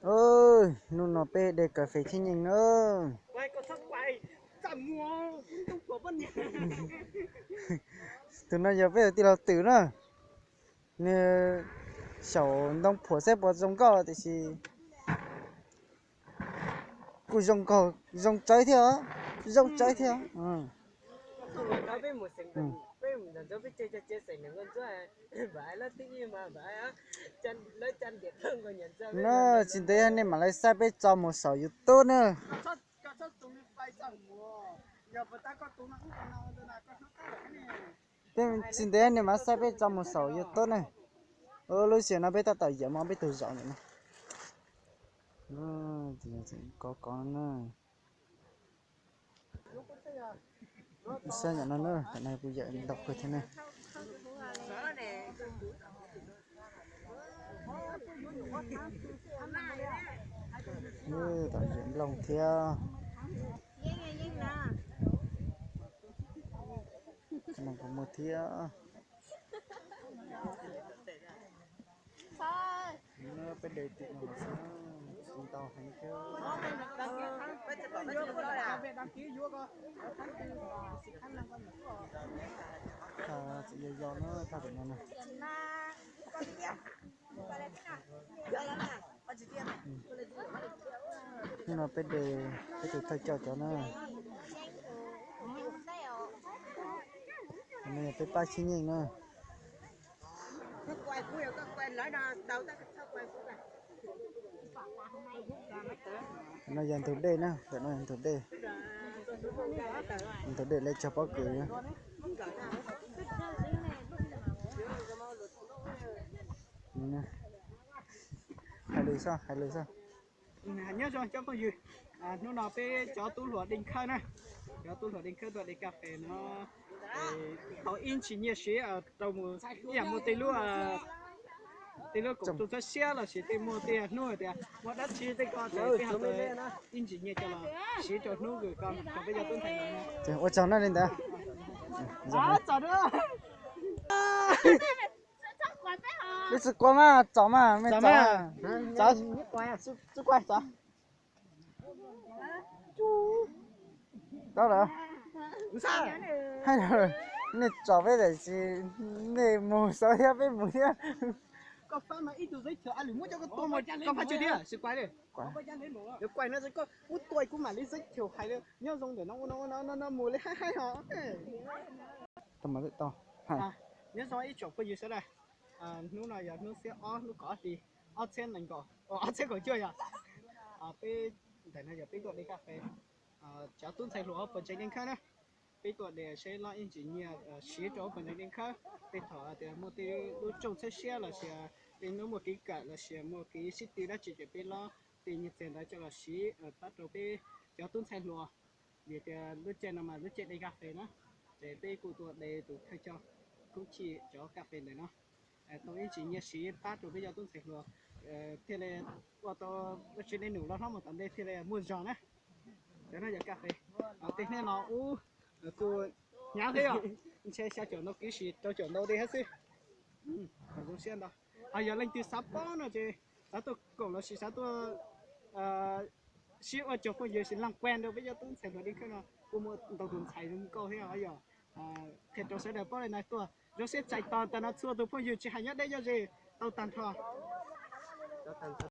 Hnub no peb de kas fes txhiab nyeej na. Tus no yog peb tus tij laug Twm na. Nws xyaum ntoo phuam xwb puas zoo nkauj tiam sis kuj zoo nkauj, zoo tsawv thiab, zoo tsawv thiab. No tsis ntev nej mam li saib peb tso mus saum YouTube na. Tsis ntev nej mam saib peb tso mus saum YouTube ne. Lub sij hawm no peb tab tom yam mus peb tug zaum ntawm no. Kov kov na. Saib ntawm no na, tam no kuj yam ntau kawg thiab ne. Tom yam nplooj thiab. Nplooj kuj muaj thiab. Peb de tim no xwb, tsis ntau heev thiab. Tsis yog yog na, thaj tim no na. Hnub no peb de peb tus thawj coj cov na. No yog peb pab txhiab nyeej na. No yog ntug dej na, ntawm no yog ntug dej. Ntug dej lawv cog pob kws. Hais lus xwb, hais lus xwb. Nyob zoo cov phooj ywg, hnub no peb cov tub hluas Dej Khawb na, cov tub hluas Dej Khawb tuaj de kas fes no, tau ib ntsis nyiaj siv rau mus ib yam muaj tej lub, tej lub koom tshooj txhawb siab los sis tej muaj tej hnub tias muaj dab tsi tej ko ces peb ho ib ntsis nyiaj coj los siv rau hnub kws ko rau peb cov tub ntxhais hluas no. Ua tsaug na li ntawd. Wb tsis quaj mas, txaus mas, me txaus. Txaus, nej tsom peb tam sis nej mus xav thiab peb mus thiab. Koj fab mas ib tug xeeb chaw a lwm muab cov koj tua mas koj fab tsw thiab, sis kuais li. Kuais no koj muab tua kuv mam li xeeb chaw hais li nyob zoo ntawm no ua no ua no no mus li haib haib ho. Nyob zoo ib tsoom phooj ywg sawv daws, hnub no yog hnub xiab ob lub kaum ob hlis ob txhiab nees nkaum, ob txhiab kaum cuaj yog peb, ntawm no yog peb tuaj de kas fes, cov tub ntxhais hluas hauv paus ntseeg Dej Khawb na. Peb tuaj de seb lob ib ntsis nyiaj siv rau hauv paus ntseeg Dej Khawb, tej thaum tias muaj tej lub rooj txhawb siab los sis tej hnub muaj kev kawm los sis muaj kev sib tw dab tsi ces peb lob tej nyiaj txiag ntawd coj los siv pab rau peb cov tub ntxhais hluas. Vim tias lub caij no mas lub caij de kas fes na, ces peb kuj tuaj de tus thawj coj kub chij cov kas fes ntawm no, tau ib ntsis nyiaj siv pab rau peb cov tub ntxhais hluas, thiaj li ua tau dab tsi dej num los hlob mus tom ntej thiaj li muaj zog na. Cov no yog kas fes, tej hnub no ub kuj hnyav thiab yog, ntshe xya caum ntau kiv sis rau caum ntau dej thiab xwb. Zoo siab ntau. Ho yog leej twg xav paub no ces xav tuaj koom los sis xav tuaj sib ua tsoom phooj ywg sis laag kuaj rau peb cov tub ntxhais hluas Dej Khawb no kuj muaj ntau tus ntxhais zoo nkauj thiab os. Yog qhia rau sawv daws paub li ntawd tuaj zoo siab txais tos tas no txhua tus phooj ywg tsis hais nyob deb nyob ze tau tag nrho.